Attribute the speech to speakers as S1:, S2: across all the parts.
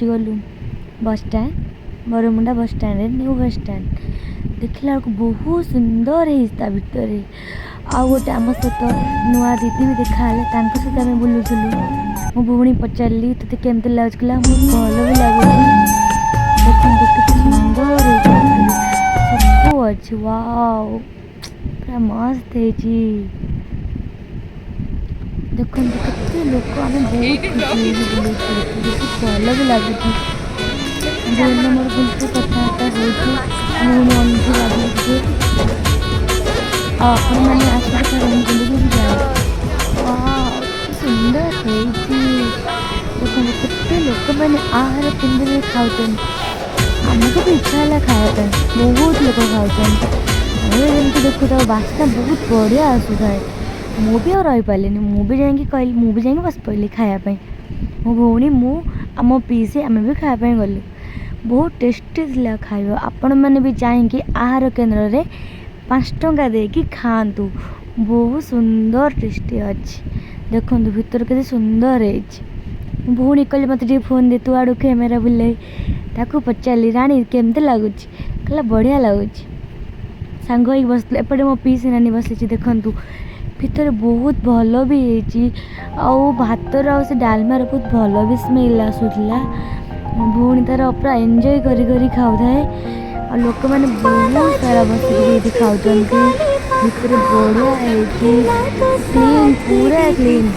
S1: ପହଞ୍ଚିଗଲୁ bus stand, Baramunda ବସଷ୍ଟାଣ୍ଡରେ, new bus stand. ଦେଖିଲା ବେଳକୁ ବହୁତ ସୁନ୍ଦର ହେଇଛି ତା ଭିତରେ। ଆଉ ଗୋଟେ ଆମ ସହିତ ନୂଆ ଦିଦି ବି ଦେଖା ହେଲେ, ତାଙ୍କ ସହିତ ଆମେ ବୁଲୁଥିଲୁ। ମୋ ଭଉଣୀ ପଚାରିଲି, ତୋତେ କେମିତି ଲାଗୁଛି? କହିଲା, ବହୁତ ଭଲ ବି ଲାଗୁଛି। ଦେଖନ୍ତୁ କେତେ ସୁନ୍ଦର ହେଇଛି ଭିତରେ, ସବୁ ଅଛି। ୱାଓ, ପୁରା ମସ୍ତ ହେଇଛି। ଦେଖନ୍ତୁ କେତେ ଲୋକ। ଆମେ ବହୁତ ଖୁସି ହେଇକି ବୁଲୁଛୁ ଭିତରେ, ବହୁତ ଭଲ ବି ଲାଗୁଛି। ଭଉଣୀ ମୋର ବୁଲୁଛୁ, କଥାବାର୍ତ୍ତା ହଉଛୁ। ଭଉଣୀ ଅନୁଭୂତି ଲାଗୁଛି। ଆଉ ଆପଣମାନେ ଆସିକି ଥରେ ବୁଲିକି ବି ଯାଆନ୍ତୁ। ୱାଓ, କି ସୁନ୍ଦର ହେଇଛି! ଦେଖନ୍ତୁ କେତେ ଲୋକମାନେ ଆହାର କେନ୍ଦ୍ରରେ ଖାଉଛନ୍ତି। ଆମକୁ ବି ଇଚ୍ଛା ହେଲା ଖାଇବା ପାଇଁ। ବହୁତ ଲୋକ ଖାଉଛନ୍ତି। ଆମେ ଯେମିତି ଦେଖୁଥାଉ, ବାସ୍ନା ବହୁତ ବଢ଼ିଆ ଆସୁଥାଏ। ମୁଁ ବି ଆଉ ରହିପାରିଲିନି। ମୁଁ ବି ଯାଇକି କହିଲି, ମୁଁ ବି ଯାଇକି ବସି ପଡ଼ିଲି ଖାଇବା ପାଇଁ। ମୋ ଭଉଣୀ, ମୁଁ ଆଉ ମୋ ପିଇସି, ଆମେ ବି ଖାଇବା ପାଇଁ ଗଲୁ। ବହୁତ ଟେଷ୍ଟି ଥିଲା ଖାଇବା। ଆପଣମାନେ ବି ଯାଇକି ଆହାର କେନ୍ଦ୍ରରେ 5 ଟଙ୍କା ଦେଇକି ଖାଆନ୍ତୁ। ବହୁତ ସୁନ୍ଦର ଟେଷ୍ଟି ଅଛି। ଦେଖନ୍ତୁ ଭିତରେ କେତେ ସୁନ୍ଦର ହେଇଛି। ମୋ ଭଉଣୀ କହିଲେ, ମୋତେ ଟିକେ ଫୋନ୍ ଦେ, ତୁ ଆଡ଼ୁ କ୍ୟାମେରା ବୁଲେଇ। ତାକୁ ପଚାରିଲି, ରାଣୀ, କେମିତି ଲାଗୁଛି? କହିଲା, ବଢ଼ିଆ ଲାଗୁଛି। ସାଙ୍ଗ ହେଇକି ବସିଥିଲୁ। ଏପଟେ ମୋ ପିଇସି ନାନୀ ବସିଛି। ଦେଖନ୍ତୁ, ଭିତରେ ବହୁତ ଭଲ ବି ହେଇଛି। ଆଉ ଭାତର ଆଉ ସେ ଡାଲମାର ବହୁତ ଭଲ ବି ସ୍ମେଲ୍ ଆସୁଥିଲା। ମୋ ଭଉଣୀ ତାର ପୁରା ଏନ୍ଜୟ କରି କରି ଖାଉଥାଏ। ଆଉ ଲୋକମାନେ ବହୁତ ସାରା ବସିକି ଏଇଠି ଖାଉଛନ୍ତି। ଭିତରେ ବଢ଼ିଆ ହେଇଛି, କ୍ଲିନ୍, ପୁରା କ୍ଲିନ୍।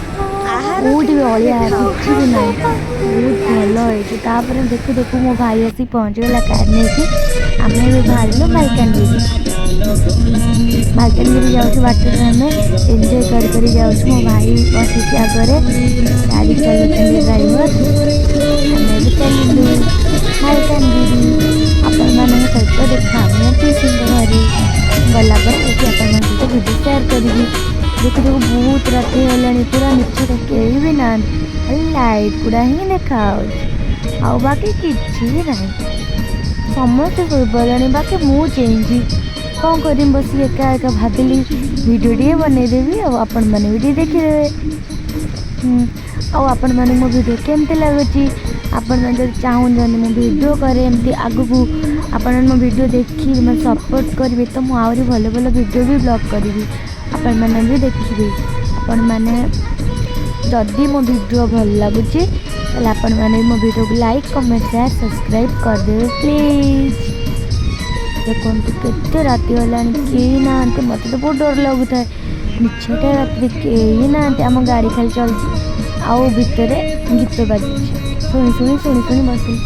S1: କେଉଁଠି ବି ଅଳିଆ କିଛି ବି ନାହିଁ। ବହୁତ ଭଲ ହେଇଛି। ତାପରେ ଦେଖୁ ଦେଖୁ ମୋ ଭାଇ ଆସି ପହଞ୍ଚିଗଲା କାର୍ ନେଇକି। ଆମେ ବି ବାହାରିଲୁ ମାଲକାନଗିରି। ମାଲକାନଗିରି ଯାଉଛୁ, ବାଟରେ ଆମେ ଏନ୍ଜୟ କରି କରି ଯାଉଛୁ। ମୋ ଭାଇ ବସିଛି ଆଗରେ, ଗାଡ଼ି ଚଲାଉଛନ୍ତି ଡ୍ରାଇଭର। ଆମେ ଏବେ ଚାଲିଲୁ ମାଲକାନଗିରି। ଆପଣମାନଙ୍କ ସହିତ ଦେଖା ମୋ ପିଇସିଙ୍କ ଘରେ ଗଲା ପରେ ଏଠି ଆପଣମାନଙ୍କ ସହିତ ଭିଡ଼ିଓ ସେୟାର କରିବି। ଦେଖୁ ଦେଖୁ ବହୁତ ରାତି ହେଲାଣି। ପୁରା ନିଛାଟ, କେହି ବି ନାହାନ୍ତି। ଖାଲି ଲାଇଟ୍ ଗୁଡ଼ା ହିଁ ଦେଖାହେଉଛି, ଆଉ ବାକି କିଛି ନାହିଁ। ସମସ୍ତେ ଶୋଇପଡ଼ିଲେଣି, ବାକି ମୁଁ ଚେଇଁଛି। କ'ଣ କରିବି ବସିକି ଏକା ଏକା? ଭାବିଲି ଭିଡ଼ିଓ ଟିକେ ବନେଇଦେବି ଆଉ ଆପଣମାନେ ବି ଟିକେ ଦେଖିଦେବେ। ଆଉ ଆପଣମାନଙ୍କୁ ମୋ ଭିଡ଼ିଓ କେମିତି ଲାଗୁଛି? ଆପଣମାନେ ଯଦି ଚାହୁଁଛନ୍ତି ମୁଁ ଭିଡ଼ିଓ କରେ ଏମିତି ଆଗକୁ, ଆପଣମାନେ ମୋ ଭିଡ଼ିଓ ଦେଖି ମୋତେ ସପୋର୍ଟ କରିବେ ତ ମୁଁ ଆହୁରି ଭଲ ଭଲ ଭିଡ଼ିଓ ବି ବ୍ଲଗ୍ କରିବି, ଆପଣମାନେ ବି ଦେଖିବେ। ଆପଣମାନେ ଯଦି ମୋ ଭିଡ଼ିଓ ଭଲ ଲାଗୁଛି, ତାହେଲେ ଆପଣମାନେ ବି ମୋ ଭିଡ଼ିଓକୁ ଲାଇକ୍, କମେଣ୍ଟ, ସେୟାର, ସବସ୍କ୍ରାଇବ୍ କରିଦେବେ ପ୍ଲିଜ୍। ଦେଖନ୍ତୁ କେତେ ରାତି ହେଲାଣି, କେହି ନାହାନ୍ତି। ମୋତେ ତ ବହୁତ ଡର ଲାଗୁଥାଏ। ନିଛାଟିଆ ରାତିରେ କେହି ନାହାନ୍ତି। ଆମ ଗାଡ଼ି ଖାଲି ଚାଲୁଛି ଆଉ ଭିତରେ ଗୀତ ବାଜୁଛି। ଶୁଣି ଶୁଣି ଶୁଣି ଶୁଣି ବସିଲି,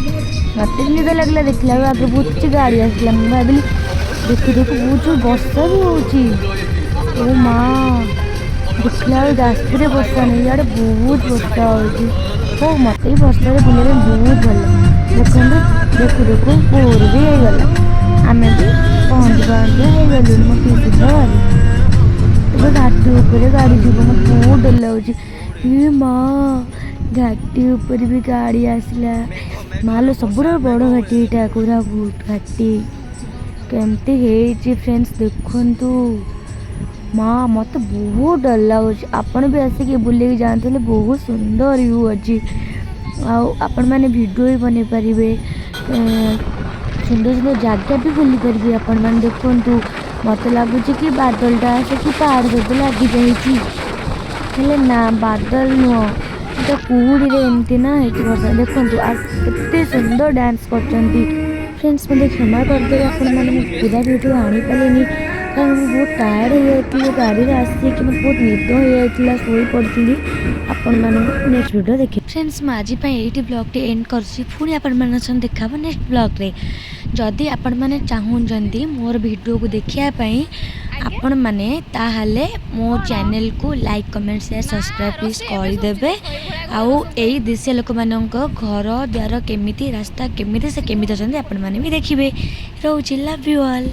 S1: ମୋତେ ନିଦ ଲାଗିଲା। ଦେଖିଲା ବେଳକୁ ଆଗରେ ବହୁତ କିଛି ଗାଡ଼ି ଆସିଲା। ମୁଁ ଭାବିଲି, ଦେଖୁ ଦେଖୁ ବହୁତ ଜୋର ବର୍ଷା ବି ହେଉଛି। ଓ ମା, ଦେଖିଲା ବେଳକୁ ଯାଜପୁରରେ ବର୍ଷା ନାହିଁ, ଇଆଡ଼େ ବହୁତ ବର୍ଷା ହେଉଛି। ହଉ, ମୋତେ ବି ବର୍ଷାରେ ବୁଲିବା ପାଇଁ ବହୁତ ଭଲ। ଦେଖନ୍ତୁ, ଦେଖୁ ଦେଖୁ ଭୋର ବି ହେଇଗଲା। ଆମେ ବି ପହଞ୍ଚି ପହଞ୍ଚି ହେଇଗଲୁଣି ମୋ ପିଇସିଙ୍କ ଘରେ। ଏବେ ଘାଟି ଉପରେ ଗାଡ଼ି ଯିବ, ମୋତେ ବହୁତ ଡର ଲାଗୁଛି। ଏ ମା, ଘାଟି ଉପରେ ବି ଗାଡ଼ି ଆସିଲା। ମାଲୋ, ସବୁଠାରୁ ବଡ଼ ଘାଟି ଏଇଟା, କୋରାପୁଟ ଘାଟି। କେମିତି ହେଇଛି ଫ୍ରେଣ୍ଡସ୍, ଦେଖନ୍ତୁ। ମା, ମୋତେ ବହୁତ ଡର ଲାଗୁଛି। ଆପଣ ବି ଆସିକି ବୁଲିକି ଯାଆନ୍ତୁ ହେଲେ, ବହୁତ ସୁନ୍ଦର ଭ୍ୟୁ ଅଛି। ଆଉ ଆପଣମାନେ ଭିଡ଼ିଓ ବି ବନେଇ ପାରିବେ, ସୁନ୍ଦର ସୁନ୍ଦର ଜାଗା ବି ବୁଲି ପାରିବେ ଆପଣମାନେ। ଦେଖନ୍ତୁ, ମୋତେ ଲାଗୁଛି କି ବାଦଲଟା ଆସିକି ପାହାଡ଼ ସହିତ ଲାଗିଯାଇଛି। ହେଲେ ନା, ବାଦଲ ନୁହଁ, ଏଇଟା କୁହୁଡ଼ିରେ ଏମିତି ନା ହେଇଛି ବର୍ଷା। ଦେଖନ୍ତୁ କେତେ ସୁନ୍ଦର ଡ୍ୟାନ୍ସ କରୁଛନ୍ତି। ଫ୍ରେଣ୍ଡସ୍, ମୋତେ କ୍ଷମା କରିଦେବେ ଆପଣମାନେ, ମୁଁ ପୁରା ଭିଡ଼ିଓ ଆଣିପାରିଲିନି, କାରଣ ମୁଁ ବହୁତ ଟାୟାର୍ଡ଼ ହେଇଯାଇଥିଲି। ଗାଡ଼ିରେ ଆସିକି ମୋତେ ବହୁତ ନିଦ ହେଇଯାଇଥିଲା, ଶୋଇପଡ଼ିଥିଲି। ଆପଣମାନଙ୍କୁ ନେକ୍ସଟ ଭିଡ଼ିଓ ଦେଖି। ଫ୍ରେଣ୍ଡସ୍, ମୁଁ ଆଜି ପାଇଁ ଏଇଠି ବ୍ଲଗ୍ଟି ଏଣ୍ଡ କରୁଛି। ପୁଣି ଆପଣମାନଙ୍କ ସହ ଦେଖା ହେବ ନେକ୍ସଟ ବ୍ଲଗ୍ରେ। ଯଦି ଆପଣମାନେ ଚାହୁଁଛନ୍ତି ମୋର ଭିଡ଼ିଓକୁ ଦେଖିବା ପାଇଁ ଆପଣମାନେ, ତାହେଲେ ମୋ ଚ୍ୟାନେଲକୁ like, comment, share, subscribe please କରିଦେବେ। ଆଉ ଏଇ ଦେଶିଆ ଲୋକମାନଙ୍କ ଘର ଦ୍ୱାର କେମିତି, ରାସ୍ତା କେମିତି, ସେ କେମିତି ଅଛନ୍ତି, ଆପଣମାନେ ବି ଦେଖିବେ। ରହୁଛି, ଲଭ୍ you all.